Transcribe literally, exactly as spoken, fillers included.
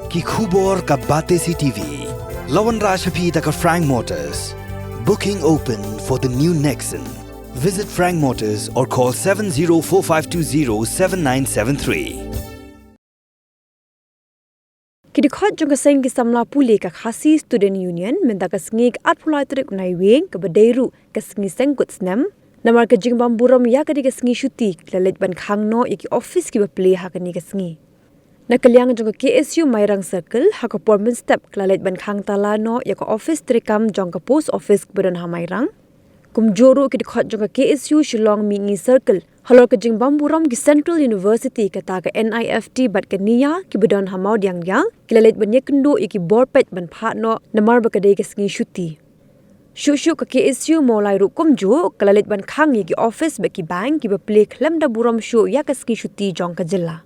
Ki khubor ka Batesi TV la wanrah sha phi da ka Frank Motors. Booking open for the new Nexon. Visit Frank Motors or call seven zero four five two zero seven nine seven three. Ki dkhot jong ka seng ki samla pule ka Khasi Student Union mynta ka sngi ka arphew lai tarik u Naiwieng kaba dei ruh ka sngi seng kut snem, namar ka jingbym burom ïa kane ka sngi shuti, ki la leit ban khang noh ïa ki office kiba plie ha kane ka sngi. Na ka liang jong ka K S U Mairang Circle, ha ka por mynstep ki la leit ban khang tala noh ïa ka office treikam jong ka post office kaba don ha Mairang. Kumjuh ruh ki dkhot jong ka K S U Shillong Mihngi Circle halor ka jingbym burom ki Central University kata ka N I F T bad ka NIA kiba don ha Mawdiangdiang, ki la leit ban ïakynduh ïa ki bor peit ban phah noh namar ba ka dei ka sngi shuti. Shuh shuh ka K S U Mawlai ruh kumjuh ka la leit ban khang ïa ki office bad ki bank kiba plie khlem da burom shuh ïa ka sngi shuti jong ka jylla.